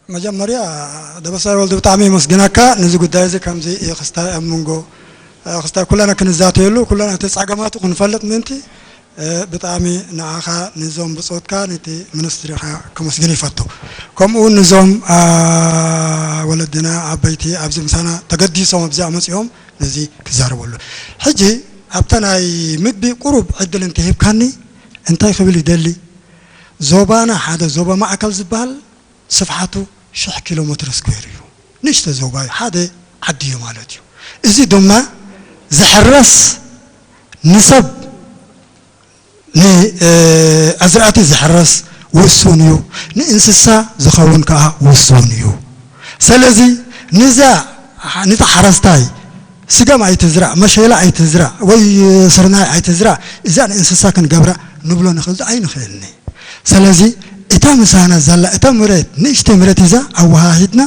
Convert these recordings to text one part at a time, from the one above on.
መጀመርያ ደበሳይ ወልዱ ብጣዕሚ የመስግነካ። ነዚ ጉዳይ እዚ ከምዚ ክስታይ ኣብ መንጎ ክስታይ ኩለና ክንዛተየሉ ኩለና እቲ ጸገማቱ ክንፈልጥ ምእንቲ ብጣዕሚ ንዓኻ ንዞም ብጾትካ ነቲ ሚኒስትሪኻ ከመስግን ይፈቱ። ከምኡ እውን ንዞም ወለድና ዓበይቲ ኣብዚ ምሳና ተገዲሶም ኣብዚኣ መጺኦም ነዚ ክዛረበሉ። ሕጂ ኣብታ ናይ ምግቢ ቁሩብ ዕድል እንተሂብካኒ እንታይ ክብል ይደሊ? ዞባና ሓደ ዞባ ማእከል ዝበሃል ስፍሓቱ ሽሕ ኪሎ ሜትር ስኩዌር እዩ። ንእሽተ ዞባ እዩ፣ ሓደ ዓዲ እዩ ማለት እዩ። እዚ ድማ ዝሕረስ ንሰብ ንኣዝራእቲ ዝሕረስ ውሱን እዩ፣ ንእንስሳ ዝኸውን ከዓ ውሱን እዩ። ስለዚ ንዛ ነቲ ሓረስታይ ስገም ኣይትዝራእ፣ መሸላ ኣይትዝራእ ወይ ስርናይ ኣይትዝራእ፣ እዛ ንእንስሳ ክንገብራ ንብሎ ንኽእል ኣይንኽእልኒ። ስለዚ እታ ምሳና ዘላ እታ መሬት ንእሽተይ መሬት እዛ ኣወሃሂድና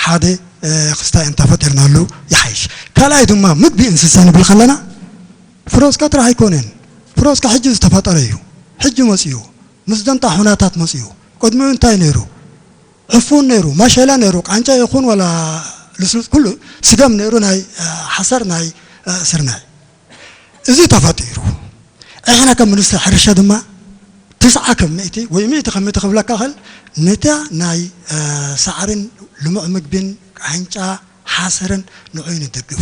ሓደ ክስታይ እንተፈጢርናሉ ይሓይሽ። ካልኣይ ድማ ምግቢ እንስሳ ንብል ከለና ፍሮስካ ጥራሕ ኣይኮነን። ፍሮስካ ሕጂ ዝተፈጠረ እዩ። ሕጂ መፅዩ ምስ ደንታ ሁናታት መፅዩ። ቅድሚኡ እንታይ ነይሩ? ዕፉን ነይሩ፣ ማሸላ ነይሩ፣ ቃንጫ ይኹን ወላ ልስሉስ ኩሉ ስገም ነይሩ፣ ናይ ሓሰር ናይ ስርናይ እዚ ተፈጢሩ። እሕና ከም ሚኒስትሪ ሕርሻ ድማ ትስዓ ከም ሚእቲ ወይ ሚእቲ ከም ሚእቲ ክብለካ ክእል ነታ ናይ ሳዕርን ልሙዕ ምግቢን ቃንጫ ሓሰርን ንዑይ ንደግፍ።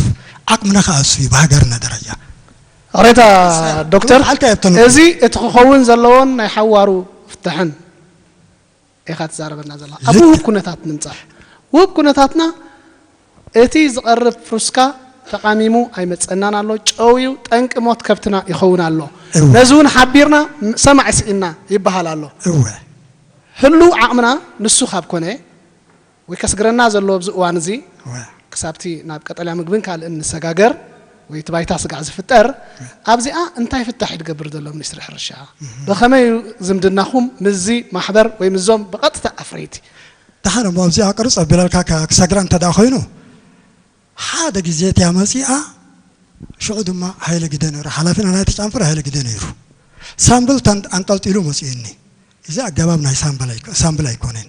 ዓቅምና ከዓ እሱ እዩ ብሃገርና ደረጃ። ቅሬታ ዶክተር ሓልካ የብተን እዚ እቲ ክኸውን ዘለዎን ናይ ሓዋሩ ፍትሕን ኢኻ ትዛረበና ዘለኻ። ኣብ ውብ ኩነታት ንምጻእ ውብ ኩነታትና እቲ ዝቐርብ ፍሩስካ ተቓሚሙ ኣይመጸናን ኣሎ። ጨውዩ ጠንቂ ሞት ከብትና ይኸውን ኣሎ። ነዚ እውን ሓቢርና ሰማዒ ስኢንና ይበሃል ኣሎ። እወ ህሉው ዓቕምና ንሱ ካብ ኮነ ወይ ከስግረና ዘሎ ኣብዚ እዋን እዚ ክሳብቲ ናብ ቀጠልያ ምግብን ካልእን ንሰጋገር ወይ እቲ ባይታ ስጋዕ ዝፍጠር ኣብዚኣ እንታይ ፍታሕ ይድገብር ዘሎ ሚኒስትሪ ሕርሻ? ብኸመይ እዩ ዝምድናኹም ምስዚ ማሕበር ወይ ምስዞም ብቐጥታ ኣፍረይቲ? ደሓን እሞ ኣብዚኣ ቅርጽ ኣቢላልካ ክሰግራ እንተ ደኣ ኮይኑ ሓደ ግዜ እቲያ መጺኣ ሽዑ ድማ ሃይለ ግደ ነይሩ ሓላፊና ናይቲ ጫንፈር ሃይለ ግደ ነይሩ ሳምብል ኣንጠልጢሉ መጺኡኒ። እዚ ኣገባብ ናይ ሳምብል ኣይኮነን።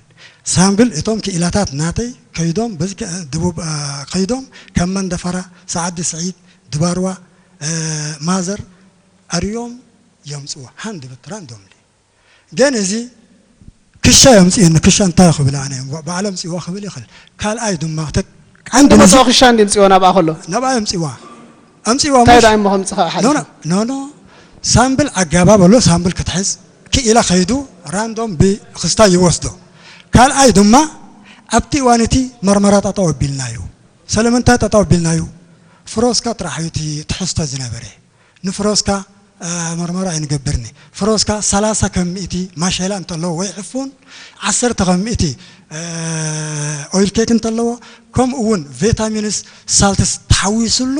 ሳምብል እቶም ክኢላታት ናተይ ከይዶም በዚ ደቡብ ከይዶም ከም መንደፈራ፣ ሰዓዲ ስዒድ፣ ድባርዋ፣ ማዘር ኣርዮም የምፅዎ ሃንድ ብትራን ዶምሊ ግን እዚ ክሻ የምፅእኒ ክሻ እንታይ ክብል ኣነ ባዕለ ምፅዎ ክብል ይኽእል ካልኣይ ድማ ቀንዲ መፅኦ ክሻ እንዲ ምፅዎ ናብኣ ከሎ ናብኣ የምፅዋ ኣምፅዋ እንታይ ዳይ ሞ ከምፅኻ ሓሊፉ ኖ ኖ ሳምብል ኣገባብ ኣሎ ሳምብል ክትሕዝ ክኢላ ከይዱ ራንዶም ብክስታ ይወስዶ ካልኣይ ድማ ኣብቲ እዋን እቲ መርመራ ጠጠው ኣቢልናዩ ስለምንታይ ጠጠው ኣቢልናዩ ፍሮስካ ጥራሕ እዩ እቲ ትሕዝቶ ዝነበረ ንፍሮስካ መርመራ ኣይንገብርኒ ፍሮስካ ሰላሳ ከም ሚእቲ ማሸላ እንተለዎ ወይ ዕፉን ዓሰርተ ከም ሚእቲ ኦይል ኬክ እንተለዎ ከምኡ እውን ቬታሚንስ ሳልትስ ተሓዊስሉ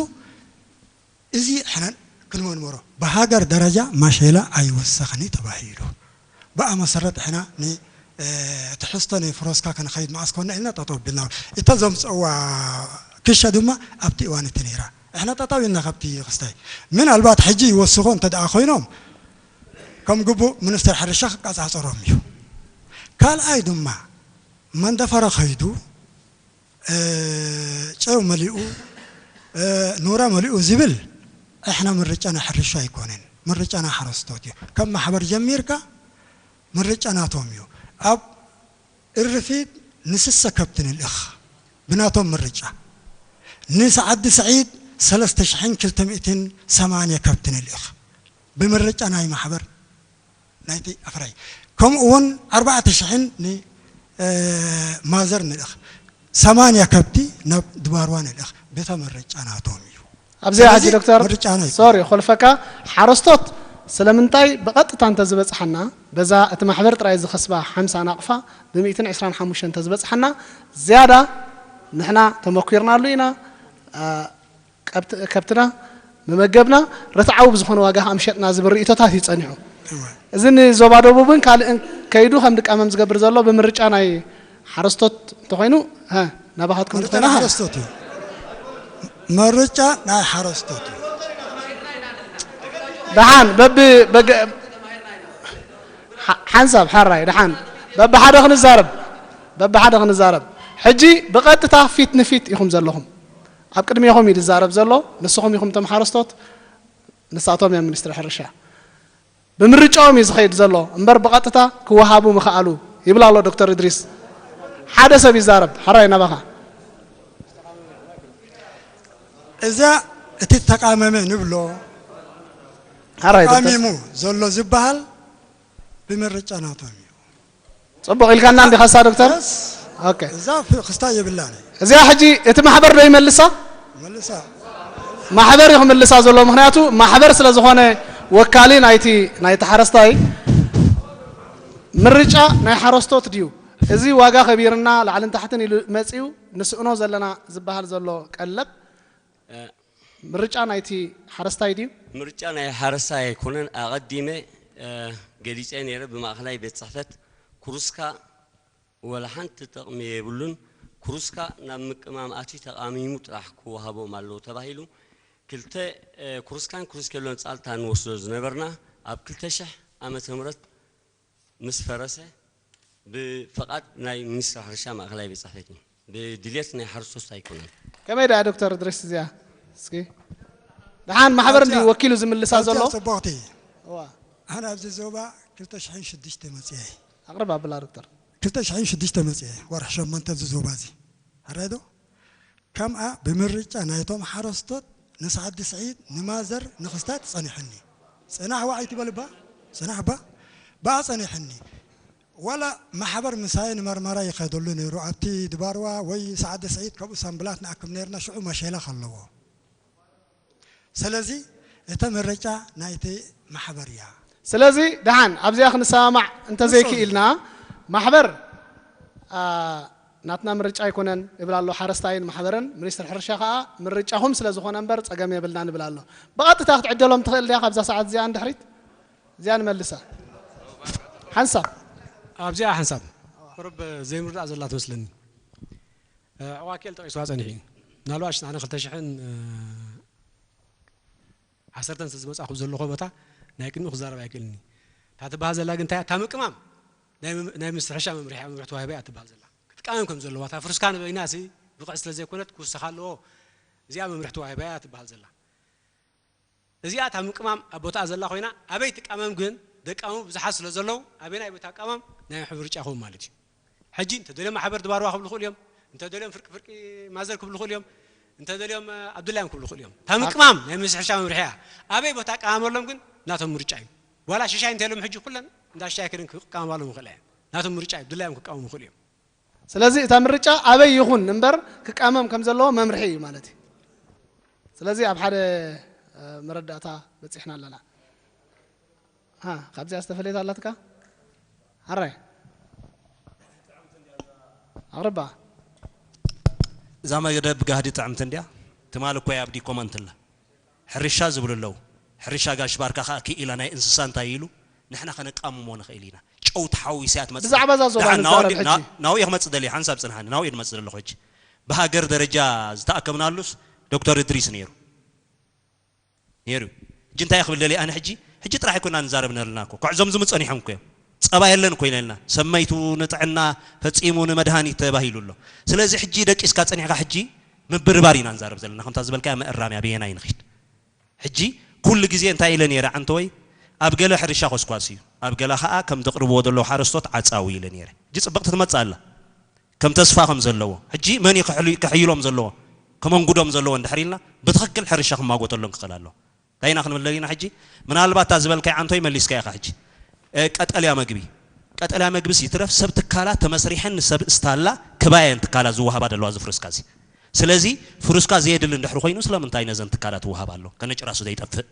እዚ ሕነን ክንመርምሮ ብሃገር ደረጃ ማሸላ ኣይወሰኽኒ ተባሂሉ ብኣ መሰረት ሕና ትሕዝቶ ናይ ፍሮስካ ከነኸይድ መዓስ ኮና ኢልና ጠጠው ቢልና እታ ዘምፅእዋ ክሻ ድማ ኣብቲ እዋን እቲ ነይራ እሕና ጠጠው ኢልና ካብቲ ክስታይ ምናልባት ሕጂ ይወስኾ እንተ ደኣ ኮይኖም ከም ግቡእ ሚኒስትር ሕርሻ ክቀፃፀሮም እዩ ካልኣይ ድማ መንደፈረ ከይዱ ጨው መሊኡ ኑራ መሊኡ ዝብል እሕና ምርጫ ናይ ሕርሻ ኣይኮነን ምርጫ ናይ ሓረስቶት እዩ ከም ማሕበር ጀሚርካ ምርጫ ናቶም እዩ ኣብ እርፊት ንስሰ ከብቲ ንልእኽ ብናቶም ምርጫ ንሰዓዲ ስዒድ ሰለስተ ሽሕን ክልተ ሚእትን ሰማንያ ከብቲ ንልእኽ ብምርጫ ናይ ማሕበር ናይቲ ኣፍራይ ከምኡ እውን ኣርባዕተ ሽሕን ንማዘር ንልእኽ ሰማንያ ከብቲ ናብ ድባርዋ ንልእኽ ቤተ ምርጫ ናቶም እዩ ኣብዚኣ ሕጂ ዶክተር ሶሪ ኮልፈካ ሓረስቶት ስለምንታይ ብቐጥታ እንተዝበፅሓና በዛ እቲ ማሕበር ጥራይ ዝኸስባ ሓምሳ ናቕፋ ብሚእትን ዕስራን ሓሙሽተን እንተዝበፅሓና ዝያዳ ንሕና ተመኪርናሉ ኢና ከብትና መመገብና ርትዓዊ ብዝኾነ ዋጋ ከዓ ምሸጥና ዝብል ርእቶታት እዩ ፀኒሑ እዚ ንዞባ ደቡብን ካልእን ከይዱ ከም ድቃመም ዝገብር ዘሎ ብምርጫ ናይ ሓረስቶት እንተኾይኑ ናባኻትኩም ምርጫ ትኾይና ናይ ሓረስቶት እዩ ምርጫ ናይ ሓረስቶት እዩ ደሓን በቢ ሓንሳብ ሓራይ ደሓን በብሓደ ክንዛረብ በብሓደ ክንዛረብ። ሕጂ ብቐጥታ ፊት ንፊት ኢኹም ዘለኹም። ኣብ ቅድሜኹም እዩ ዝዛረብ ዘሎ። ንስኹም ኢኹም እቶም ሓረስቶት፣ ንሳቶም እዮም ሚኒስትሪ ሕርሻ። ብምርጫኦም እዩ ዝኸይድ ዘሎ እምበር ብቐጥታ ክወሃቡ ምኽኣሉ ይብል ኣሎ ዶክተር እድሪስ። ሓደ ሰብ ይዛረብ። ሓራይ ናባኻ። እዛ እቲ ተቃመመ ንብሎ ሓራይ ዶክተር። ተቃሚሙ ዘሎ ዝበሃል ብምርጫ ናቶም እዩ። ጽቡቕ ኢልካና እንዲኻሳ ዶክተር። በስ ኦኬ። እዛ ፍ- ክስታ የብላን። እዚኣ ሕጂ እቲ ማሕበር ዶ ይመልሳ? መልሳ ማሕበር እዩ ክምልሳ ዘሎ። ምኽንያቱ ማሕበር ስለ ዝኾነ ወካሊ ናይቲ ናይቲ ሓረስታይ። ምርጫ ናይ ሓረስቶት ድዩ? እዚ ዋጋ ከቢርና ላዕልን ታሕትን ኢሉ መጺኡ ንስእኖ ዘለና ዝበሃል ዘሎ ቀለብ። ምርጫ ናይቲ ሓረስታይ ድዩ? ምርጫ ናይ ሓረስታይ ኣይኮነን። ኣቐዲመ ገሊፀ ነይረ። ብማእኸላይ ቤት ፅሕፈት ኩርስካ ወላ ሓንቲ ጥቕሚ የብሉን። ኩርስካ ናብ ምቅማም ኣትዩ ተቓሚሙ ጥራሕ ክወሃቦም ኣለዎ ተባሂሉ። ክልተ ኩርስካን ኩርስኬሎን ፃልታ ንወስዶ ዝነበርና ኣብ ክልተ ሽሕ ዓመተ ምህረት ምስ ፈረሰ ብፍቓድ ናይ ሚኒስትሪ ሕርሻ ማእኸላይ ቤት ፅሕፈት እዩ። ብድልየት ናይ ሓረስቶት ኣይኮነን። ከመይ ደኣ ዶክተር እድሪስ እዚኣ እስኪ ደሓን ማሕበር እንዲ ወኪሉ ዝምልሳ ዘሎ ጽቡቕቲ እዋ ኣነ ኣብዚ ዞባ ክልተ ሽሕን ሽዱሽተ መፅየ ኣቕርብ ኣብላ ዶክተር ክልተ ሽሕን ሽዱሽተ መፅየ ወርሒ ሸሞንተ ኣብዚ ዞባ እዚ ኣረዶ ከምኣ ብምርጫ ናይቶም ሓረስቶት ንሳዕዲ ስዒድ ንማዘር ንክስታት ጸኒሕኒ ጽናሕ ዋ ኣይትበል ባ ጽናሕ ባ ብኣ ጸኒሕኒ ዋላ ማሕበር ምሳይ ንመርመራ ይኸደሉ ነይሩ ኣብቲ ድባርዋ ወይ ሳዕዲ ስዒድ ከምኡ ሳምብላት ንኣክም ነርና ሽዑ መሸላ ከለዎ ስለዚ እተ ምርጫ ናይቲ ማሕበር እያ ስለዚ ደሓን ኣብዚኣ ክንሰማማዕ እንተዘይክኢልና ማሕበር ናትና ምርጫ ኣይኮነን ይብል ኣሎ ሓረስታይን ማሕበርን ሚኒስትር ሕርሻ ከዓ ምርጫኹም ስለ ዝኾነ እምበር ፀገም የብልና ንብል ኣሎ ብቐጥታ ክትዕደሎም ትኽእል ድያ ካብዛ ሰዓት እዚኣ ንድሕሪት እዚኣ ንመልሳ ሓንሳብ ኣብዚኣ ሓንሳብ ቁርብ ዘይምርዳእ ዘላ ትመስለኒ ዕዋኬል ጠቂስዋ ፀኒሑ እዩ ምናልባሽ ንዓነ ክልተ ሽሕን ዓሰርተን ስለ ዝመፃኹ ዘለኹ ቦታ ናይ ቅድሚ ክዛረብ ኣይክእልኒ እታ ትበሃል ዘላ ግን እንታይ እያ? እታ ምቅማም ናይ ምም- ናይ ምስትሕሻ መምርሒ መምርሒ ተዋሂባ እያ ትበሃል ዘላ ክትቃመም ከም ዘለዋ እታ ፍርስካ ንበይና ሲ ብቕዕ ስለ ዘይኮነት ክውሰኻ ኣለዎ እዚኣ መምርሒ ተዋሂባ እያ ትበሃል ዘላ እዚኣ እታ ምቅማም ኣብ ቦታኣ ዘላ ኮይና ኣበይ ትቃመም ግን ደቃሙ ብዙሓት ስለ ዘለዉ ኣበይ ናይ ቦታ ኣቃማም ናይ ምርጫ ይኸውን ማለት እዩ ሕጂ እንተደልዮም ማሕበር ድባርዋ ክብሉ ይኽእሉ እዮም እንተደልዮም ፍርቂ ፍርቂ ማዘር ክብሉ ይኽእሉ እዮም እንተደልዮም ኣብድላዮም ክብሉ ይኽእሉ እዮም እታ ምቅማም ናይ ምስሕሻ መምርሒ እያ ኣበይ ቦታ ኣቀማመሎም ግን ናቶም ምርጫ እዩ ዋላ ሽሻይ እንተሎም ሕጂ ኩለን እንዳ ሽሻይ ክድን ክቃመማሎም ይኽእላ እየን ናቶም ምርጫ እዩ ብድላዮም ክቃመሙ ይኽእሉ እዮም ስለዚ እታ ምርጫ ኣበይ ይኹን እምበር ክቃመም ከም ዘለዎ መምርሒ እዩ ማለት እዩ ስለዚ ኣብ ሓደ መረዳእታ በፂሕና ኣለና ካብዚኣ ዝተፈለየት ኣላትካ ሓራይ ኣቕርባ እዛ መደብ ብጋህዲ ጥዕምቲ እንድያ ትማል እኮ ኣብዲ ኮመንት ኣላ ሕርሻ ዝብሉ ኣለዉ ሕርሻ ጋሽ ባርካ ከዓ ክኢላ ናይ እንስሳ እንታይ ኢሉ ንሕና ከነቃምሞ ንኽእል ኢና ጨው ተሓዊስያ ትመፅእ ብዛዕባ እዛ ዞባ ደሓን ንዛረብ ናብኡ- ሕጂ ና- ናብኡ እየ ክመፅእ ደልየ ሓንሳብ ፅንሓኒ ናብኡ እየ ዝመፅእ ዘለኹ ሕጂ ብሃገር ደረጃ ዝተኣከብናሉስ ዶክተር እድሪስ ነይሩ ነይሩ እዩ። ሕጂ እንታይ ክብል ደልየ ኣነ ሕጂ ሕጂ ጥራሕ ኣይኮና ንዛረብ ነርና እኮ ኩዕዞም ዝሙ ፀኒሖም እኮ እዮም ፀባ የለን እኮ ኢለና ሰመይቱ ንጥዕና ፈፂሙ ንመድሃኒት ተባሂሉ ኣሎ ስለዚ ሕጂ ደቂስካ ፀኒሕካ ሕጂ ምብርባር ኢና ንዛረብ ዘለና ከምታ ዝበልካያ መእራምያ ብየናይ ንኺድ ሕጂ ኩሉ ግዜ እንታይ ኢለ ነይረ ዓንተወይ ኣብ ገለ ሕርሻ ኮስኳስ እዩ ኣብ ገላ ከዓ ከም ዘቕርብዎ ዘለዉ ሓረስቶት ዓፃዊ ኢለ ነይረ ሕጂ ፅብቕቲ ትመፅእ ኣላ ከም ተስፋ ከም ዘለዎ ሕጂ መን እዩ ክሕሉ- ክሕይሎም ዘለዎ ከመንጉዶም ዘለዎ እንድሕር ኢልና ብትኽክል ሕርሻ ክማጎተሎም ክኽእል ኣለዎ እንታይ ኢና ክንብል ደሊና ሕጂ ምናልባት እታ ዝበልካይ ዓንቶይ መሊስካ ኢኻ ሕጂ እ፣ ቀጠልያ መግቢ ቀጠልያ መግብስ ይትረፍ ሰብ ትካላት ተመስሪሐን ንሰብ እስታላ ክባየን ትካላት ዝወሃባ ዘለዋ ዝፍርስካ እዚ ስለዚ ፍሩስካ ዘየድሊ እንድሕር ኮይኑ ስለምንታይ ነዘን ትካላት ይወሃባ ኣሎ ከነጭራሱ ዘይጠፍእ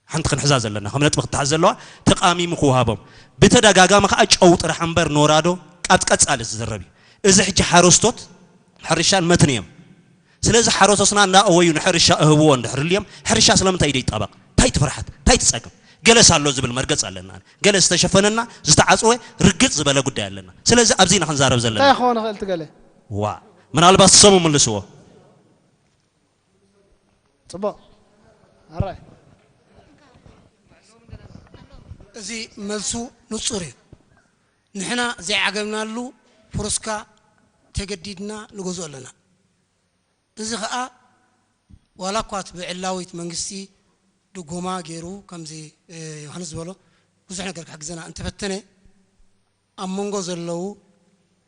ሓንቲ ክንሕዛ ዘለና ከም ነጥቢ ክትሓዝ ዘለዋ ተቃሚሙ ክወሃቦም ብተደጋጋሚ ከዓ ጨው ጥራሕ እምበር ኖራዶ ቃት ቀፃሊ ዝዝረብ እዩ እዚ ሕጂ ሓረስቶት ሕርሻን መትን እዮም ስለዚ ሓረሶትና እንዳኣወዩ ንሕርሻ እህብዎ እንድሕር ልዮም ሕርሻ ስለምንታይ ደይጣበቕ እንታይ ትፍርሓት እንታይ ትፀግም ገለስ ኣሎ ዝብል መርገፅ ኣለና ገለ ዝተሸፈነና ዝተዓፅወ ርግፅ ዝበለ ጉዳይ ኣለና ስለዚ ኣብዚ ኢና ክንዛረብ ዘለና እንታይ ክኾን ይኽእል ትገለ ዋ ምናልባት ሰሙ ምልስዎ ፅቡቕ ኣራይ እዚ መልሱ ንፁር እዩ ንሕና ዘይዓገብናሉ ፉርስካ ተገዲድና ንገዝኦ ኣለና። እዚ ኸኣ ዋላ እኳ እቲ ብዕላዊት መንግስቲ ድጎማ ገይሩ፣ ከምዚ ዮሃንስ ዝበሎ፣ ብዙሕ ነገር ክሕግዘና እንተፈተነ፣ ኣብ መንጎ ዘለዉ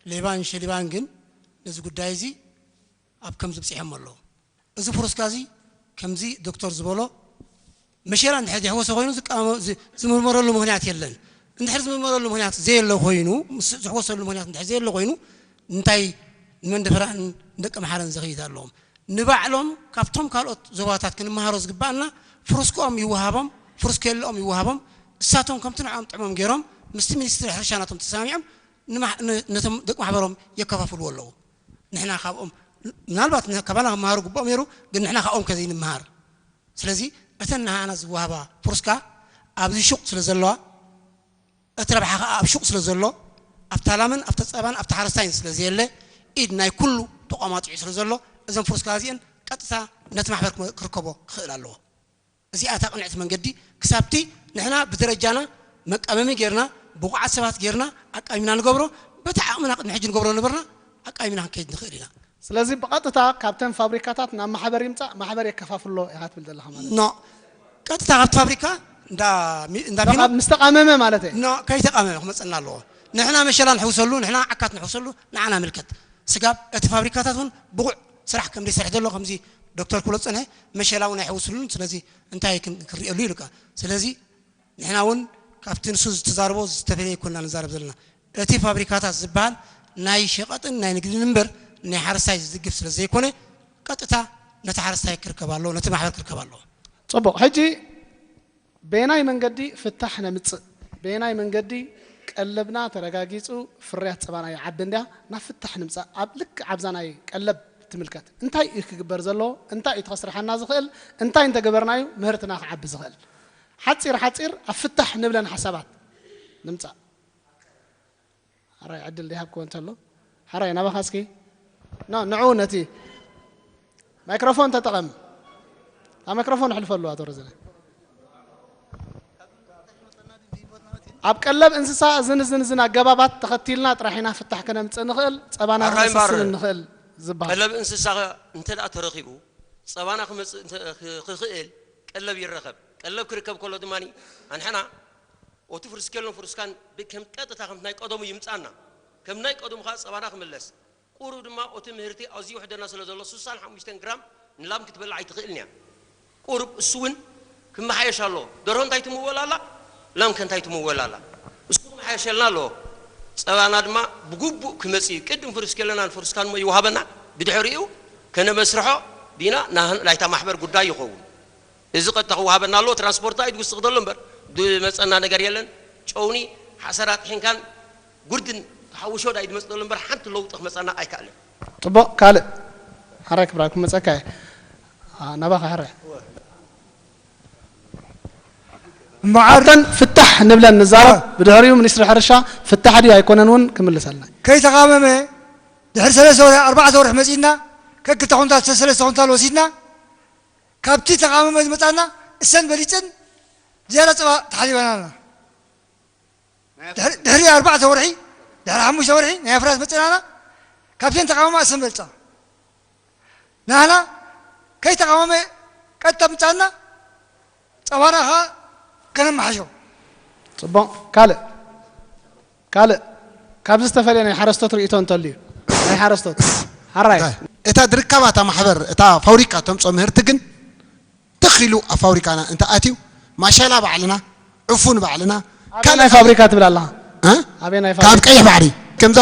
ሌባን ሸሊባን ግን ነዚ ጉዳይ እዚ ኣብ ከምዚ ብጺሖም ኣለዉ። እዚ ፉርስካ እዚ ከምዚ ዶክተር ዝበሎ መሸላ እንድሕር ዝሕወሰ ኮይኑ ዝቃወመ-፣ ዝ-፣ ዝምርመረሉ ምኽንያት የለን። እንድሕር ዝምርመረሉ ምኽንያት ዘየለ ኮይኑ፣ ምስ ዝሕወሰሉ ምኽንያት እንድሕር ዘየለ ኮይኑ፣ እንታይ ንመንደፈራን ንደቂ ምሓረን ዘኽይድ ኣለዎም? ንባዕሎም ካብቶም ካልኦት ዞባታት ክንመሃሮ ዝግባኣና ፍርስክኦም ይወሃቦም፣ ፍርስክ የለኦም ይወሃቦም። እሳቶም ከምቲ ንዕኦም ጥዕሞም ገይሮም ምስቲ ሚኒስትሪ ሕርሻ ናቶም ተሰማሚዖም ንማ-፣ ን-፣ ነቶም ደቂ ማሕበሮም የከፋፍልዎ ኣለዉ። ንሕና ካብኦም ምናልባት ን-፣ ካባና ክመሃሩ ግብኦም ነይሩ፣ ግን ንሕና ካብኦም ከዘይንመሃር። ስለዚ እተን ንሃና ዝወሃባ ፍርስካ ኣብዚ ሹቕ ስለ ዘለዋ፣ እቲ ረብሓ ኸኣ ኣብ ሹቕ ስለ ዘሎ፣ ኣብታ ላምን ኣብታ ጸባን ኣብታ ሓረስታይን ስለ ዘየለ፣ ኢድ ናይ ኩሉ ተቋማጢዑ ስለ ዘሎ፣ እዘን ፍርስካ እዚአን ቀጥታ ነቲ ማሕበር ክመ-፣ ክርከቦ ክኽእል ኣለዎ። እዚኣ እታ ቅንዕቲ መንገዲ፣ ክሳብቲ ንሕና ብደረጃና መቃመሚ ጌርና፣ ብቑዓት ሰባት ጌርና ኣቃሚና ንገብሮ፣ በቲ ዓቕምና ቅድሚ ሕጂ ንገብሮ ነበርና ኣቃሚና ክንከይድ ንኽእል ኢና። ስለዚ ብቐጥታ ካብተን ፋብሪካታት ናብ ማሕበር ይምጻእ፣ ማሕበር የከፋፍሎ ኢኻ ትብል ዘለኻ ማለት እዩ። ኖ፣ ቀጥታ ካብቲ ፋብሪካ እንዳ ሚ-፣ እንዳ ኖ፣ ፊኖ ካብ ምስ ተቓመመ ማለት እዩ። ኖ፣ ከይተቓመመ ክመጸና ኣለዎ። ንሕና መሸላ ንሕውሰሉ፣ ንሕና ዓካት ንሕውሰሉ፣ ንዓና ምልከት። ስጋብ እቲ ፋብሪካታት እውን ብቑዕ ስራሕ ከም ዘይሰርሕ ዘሎ፣ ከምዚ ዶክተር ክብሎ ዝጸንሐ፣ መሸላ እውን ኣይሕውስሉን። ስለዚ እንታይ ክን-፣ ክንሪኤሉ ኢሉካ። ስለዚ ንሕና እውን ካብቲ ንሱ ዝተዛረቦ ዝተፈለየ ኣይኮንና ንዛረብ ዘለና። እቲ ፋብሪካታት ዝበሃል ናይ ሸቐጥን ናይ ንግድን እምበር ናይ ሓረስታይ ዝድግፍ ስለ ዘይኮነ፣ ቀጥታ ነቲ ሓረስታይ ክርከብ ኣለዎ፣ ነቲ ማሕበር ክርከብ ኣለዎ። ጽቡቕ። ሕጂ በየናይ መንገዲ ፍታሕ ነምጽእ? በየናይ መንገዲ ቀለብና ተረጋጊጹ ፍርያት ጸባና ይዓቢ እንድያ ናብ ፍታሕ ንምጻእ? ኣብ ልክዕ ኣብዛ ናይ ቀለብ ትምልከት። እንታይ እዩ ክግበር ዘለዎ? እንታይ እዩ ተኸስርሓና ዝኽእል? እንታይ እንተገበርናዩ ምህርትና ክዓቢ ዝኽእል? ሓጺር ሓጺር ኣብ ፍታሕ ንብለን ሓሳባት ንምጻእ። ሓራይ ዕድል ይሃብክዎ እንተሎ። ሓራይ ናባኻ እስኪ። ኖ፣ ንዑ ነቲ ማይክሮፎን ተጠቐም። ኣብ ማይክሮፎን ኣሕልፈሉ ኣቶ ረዘነ። ኣብ ቀለብ እንስሳ እዝን እዝን እዝን ኣገባባት ተኸቲልና ጥራሕ ኢና ፍታሕ ከነምጽእ ንኽእል፣ ጸባና ኣራይ ክንሰስን እምበር፣ ንኽእል ዝበሃል። ቀለብ እንስሳ እንተ ደኣ ተረኺቡ፣ ጸባና ክመጽእ እንተ-፣ ክ-፣ ክኽእል ቀለብ ይረኸብ። ቀለብ ክርከብ ከሎ ድማ ኣንሕና ኦቲ ፍርስኬሎን ፍርስካን ብ-፣ ከም ቀጥታ ከም ናይ ቀደሙ ይምጻና። ከም ናይ ቀደሙ ኸኣ ጸባና ክምለስ። ቁሩብ ድማ ኦቲ ምህርቲ ኣዝዩ ውሕደና ስለ ዘሎ ስሳን ሓሙሽተን ግራም ንላም ክትበልዕ ኣይትኽእልን እያ። ቁሩብ እሱ እውን ክመሓየሽ ኣለዎ። ደርሆ እንታይ ትምወል ኣላ? ላም ከ እንታይ ትምወል ኣላ? እሱ ክመሓየሸልና ኣለዎ። ጸባና ድማ ብግቡእ ክመጽእ እዩ። ቅድም ፍርስኬሎናን ፍርስካን እሞ ይወሃበና። ብድሕሪኡ ከነመስርሖ ዲና ናህ-፣ ናይታ ማሕበር ጉዳይ ይኸውን። እዚ ቀጥታ ክወሃበና ኣለዎ። ትራንስፖርት ኣይትውስኽ ዘሎ እምበር፣ ዝመጸና ነገር የለን። ጨውኒ ሓሰራ ጥሒንካን ጉርድን ተሓውሾ ዳይ ዝመጽእ ዘሎ እምበር፣ ሓንቲ ለውጢ ክመጸና ኣይከኣልን። ጽቡቕ። ካልእ ሓራይ ክብራ ክመጸካ እየ። ኣ፣ ናባኻ ሕረ። እምበኣር ኣብተን ፍታሕ ንብለን ንዛረብ፣ እ። ብድሕሪኡ ሚኒስትሪ ሕርሻ ፍታሕ ድዩ ኣይኮነን እውን ክምልሰልና። ከይተቓመመ ድሕሪ ሰለስተ ወርሒ፣ ኣርባዕተ ወርሒ መጺእና፣ ከክልተ ኩንታል፣ ሰለስተ ኩንታል ወሲድና፣ ካብቲ ተቓመመ ዝመጻና እሰን በሊጽን ዝያዳ ጸባ ተሓሊበናልና። ድሕሪ፣ ድሕሪ ኣርባዕተ ወርሒ፣ ድሕሪ ሓሙሽተ ወርሒ ናይ ኣፍራስ መጸናና፣ ካብተን ተቓመማ እሰን በልጻ። ናህና ከይተቓመመ ቀጥታ ምጻና፣ ጸባና ኸኣ ከነመሓሾ። ጽቡቕ። ካልእ፣ ካልእ ካብዚ ዝተፈልየ ናይ ሓረስቶት ርእይቶ እንተልዩ፣ ናይ ሓረስቶት። ሓራይ። እታ ድርካባ እታ ማሕበር፣ እታ ፋብሪካ ተምጾ ምህርቲ ግን ትኽ ኢሉ ኣብ ፋብሪካና እንተ ኣትዩ፣ ማሸላ ባዕልና፣ ዕፉን ባዕልና፣ ኣበይ ካልእ ናይ ፋብሪካ ትብል ኣለኻ? እ? ኣበይ ናይ ካብ ፋብሪካ? ቀይሕ ባሕሪ። ከምዛ፣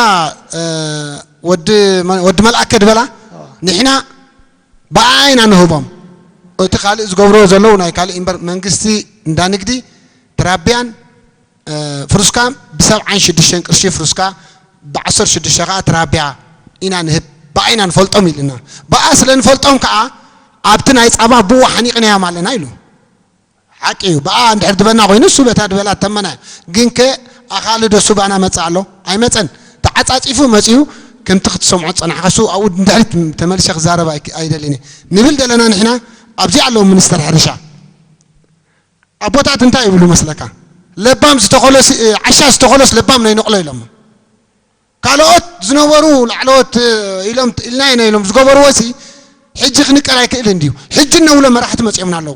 እ፣ ወዲ መ-፣ ወዲ መልኣከ ድበላ፣ ኦ። ንሕና ብኣኣ ኢና ንህቦም። እቲ ካልእ ዝገብርዎ ዘለዉ ናይ ካልእ እምበር መንግስቲ እንዳ ንግዲ ትራቢያን እ፣ ፍሩስካ ብሰብዓን ሽዱሽተን ቅርሺ ፍሩስካ፣ ብዓሰርተ ሽዱሽተ ከኣ ትራቢያ ኢና ንህብ፣ ብኣ ኢና ንፈልጦም ኢሉና። ብኣ ስለ ንፈልጦም ከኣ ኣብቲ ናይ ጻባ ብኡ ሓኒቕናዮም ኣለና ኢሉ። ሓቂ እዩ። ብኣ እንድሕር ዝበና ኮይኑ እሱ በታ ዝበላ ተመና እዩ። ግንከ ኣኻሊ ዶ እሱ ባና መጽእ ኣሎ? ኣይመጸን። ተዓጻጺፉ መጺኡ ከምቲ ክትሰምዖ ዝጸናሕካ እሱ ኣብኡ እንድሕሪት ተመልሰ ክዛረብ ኣይክ-፣ ኣይደልን እየ። ንብል ዘለና ንሕና ኣብዚ ኣለዉ ሚኒስተር ሕርሻ። ኣቦታት እንታይ ይብሉ መስለካ? ለባም ዝተኸሎስ፣ እ፣ ዓሻ ዝተኸሎስ ለባም ናይ ነቕሎ ኢሎም። ካልኦት ዝነበሩ ላዕለዎት ኢሎም ኢልና ኢና ኢሎም ዝገበርዎ ሲ ሕጂ ክንቀል ኣይክእልን ድዩ? ሕጂ እነብሎ መራሕቲ መፂኦምና ኣለዉ።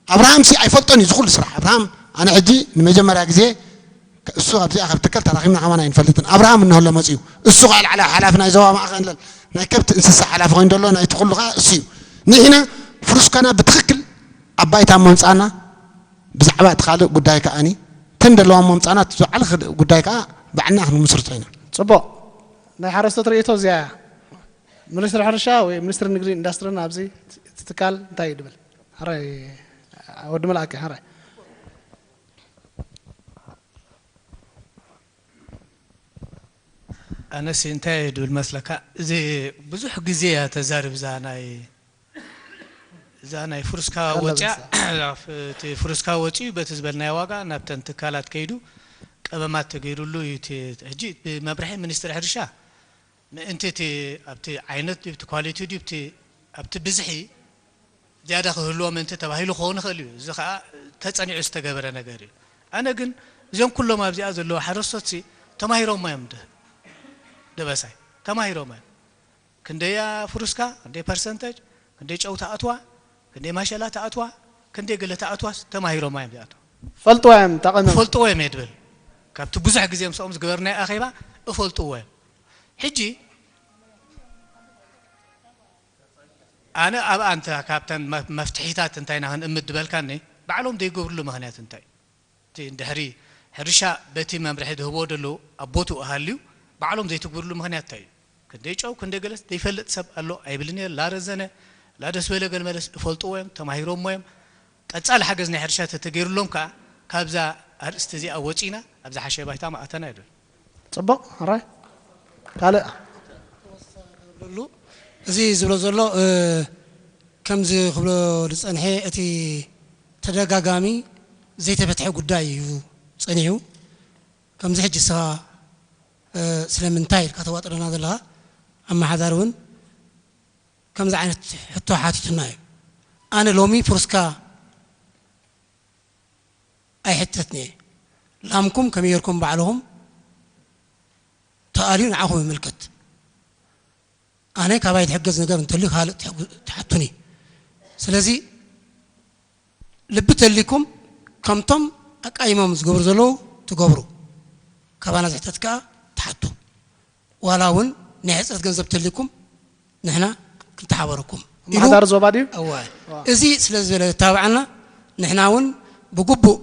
ኣብርሃም ሲ ኣይፈልጦን እዩ ዝኹሉ ስራሕ። ኣብርሃም ኣነ ሕጂ ንመጀመርያ ግዜ እሱ ኣብዚኣ ካብ ትከል ተራኺብና ከማን ኣይንፈልጥን። ኣብርሃም እንሆሎ መፂኡ። እሱ ከዓ ላዕላ ሓላፊ ናይ ዞባ ማእኸል ናይ ከብቲ እንስሳ ሓላፊ ኮይኑ ዘሎ ናይቲ ኩሉ ከዓ እሱ እዩ። ንሕና ፍሩስካና ብትኽክል ኣብ ባይታ እሞ ምፃና ብዛዕባ እቲ ካልእ ጉዳይ ከዓኒ ተን ደለዋ እሞ ምፃና እቲ ዝዓለ ጉዳይ ከዓ ባዕልና ክንምስርቶ ኢና። ፅቡቕ። ናይ ሓረስቶት ርእይቶ እዚኣ እያ። ሚኒስትሪ ሕርሻ ወይ ሚኒስትሪ ንግዲ ኢንዳስትሪን ኣብዚ እቲ ትካል እንታይ እዩ ድብል? ሕራይ ወዲ መልኣከ ሕራይ። ኣነሲ እንታይ እየ ድብል መስለካ፣ እዚ ብዙሕ ግዜ እያ ተዛርብ እዛ ናይ እዛ ናይ ፍሩስካ ወፅያ እቲ ፍሩስካ ወፂኡ በቲ ዝበልናዮ ዋጋ ናብተን ትካላት ከይዱ ቀመማት ተገይሩሉ እዩ። እቲ ሕጂ ብመምርሒ ሚኒስትሪ ሕርሻ ምእንቲ እቲ ኣብቲ ዓይነት ድዩ፣ እቲ ኳሊቲ ድዩ፣ ኣብቲ ኣብቲ ብዝሒ ዝያዳ ክህልዎ ምእንቲ ተባሂሉ ክኸውን ይኽእል እዩ። እዚ ከዓ ተፀኒዑ ዝተገበረ ነገር እዩ። ኣነ ግን እዚኦም ኩሎም ኣብዚኣ ዘለዉ ሓረስቶት ሲ ተማሂሮሞ እዮም ድ- ደበሳይ ተማሂሮሞ እዮም። ክንደይ ፍሩስካ፣ ክንደይ ፐርሰንተጅ፣ ክንደይ ጨው ትኣትዋ፣ ክንደይ ማሸላ ትኣትዋ፣ ክንደይ ገለ ትኣትዋ ተማሂሮማ እዮም ዝኣትዉ። ፈልጥዋ እዮም ጠቐመ ፈልጥዎ እዮም እየ ድብል። ካብቲ ብዙሕ ግዜ ምስኦም ዝገበርናዮ ኣኼባ እፈልጥዎ እዮም። ሕጂ ኣነ ኣብኣ እንተ ካብተን መ- መፍትሒታት እንታይ ኢና ክንእምት ድበልካኒ፣ ባዕሎም ዘይገብርሉ ምኽንያት እንታይ እዩ? እቲ እንድሕሪ ሕርሻ በቲ መምርሒ ዝህብዎ ዘለዉ ኣብ ቦትኡ ሃልዩ ባዕሎም ዘይትግብርሉ ምኽንያት እንታይ እዩ? ክንደይ ጨው ክንደይ ገለስ ዘይፈልጥ ሰብ ኣሎ ኣይብልን እየ። ላረዘነ ላደስ በለ ገልመለስ እፈልጥዎ እዮም ተማሂሮሞ እዮም። ቀፃሊ ሓገዝ ናይ ሕርሻ ተተገይሩሎም ከዓ ካብዛ ኣርእስቲ እዚኣ ወፂና ኣብዛ ሓሸ ባይታ ማእተና ይብል። ፅቡቕ ሕራይ ካልእ ሉ እዚ ዝብሎ ዘሎ ከምዚ ክብሎ ዝፀንሐ እቲ ተደጋጋሚ ዘይተፈትሐ ጉዳይ እዩ ፀኒሑ። ከምዚ ሕጂ ስኻ ስለምንታይ ኢልካ ተዋጥረና ዘለኻ ኣመሓዳሪ እውን ከምዚ ዓይነት ሕቶ ሓቲቱና እዩ። ኣነ ሎሚ ፍሩስካ ኣይሕተትንየ ላምኩም ከመይ ጌርኩም ባዕልኹም ተኣልዩ ንዓኹም ይምልከት። ኣነ ካባይ ትሕገዝ ነገር እንተልዩ ካልእ ትሓቱኒ። ስለዚ ልቢ ተልይኩም ከምቶም ኣቃይሞም ዝገብሩ ዘለዉ ትገብሩ ካባና ዝሕተት ከዓ ትሓቱ። ዋላ እውን ናይ ሕፅረት ገንዘብ ተልይኩም ንሕና ክንተሓበረኩም ኢሉ ኣመሓዳሪ ዞባ ድዩ? እወ። እዚ ስለ ዝበለ ተባብዓና ንሕና እውን ብግቡእ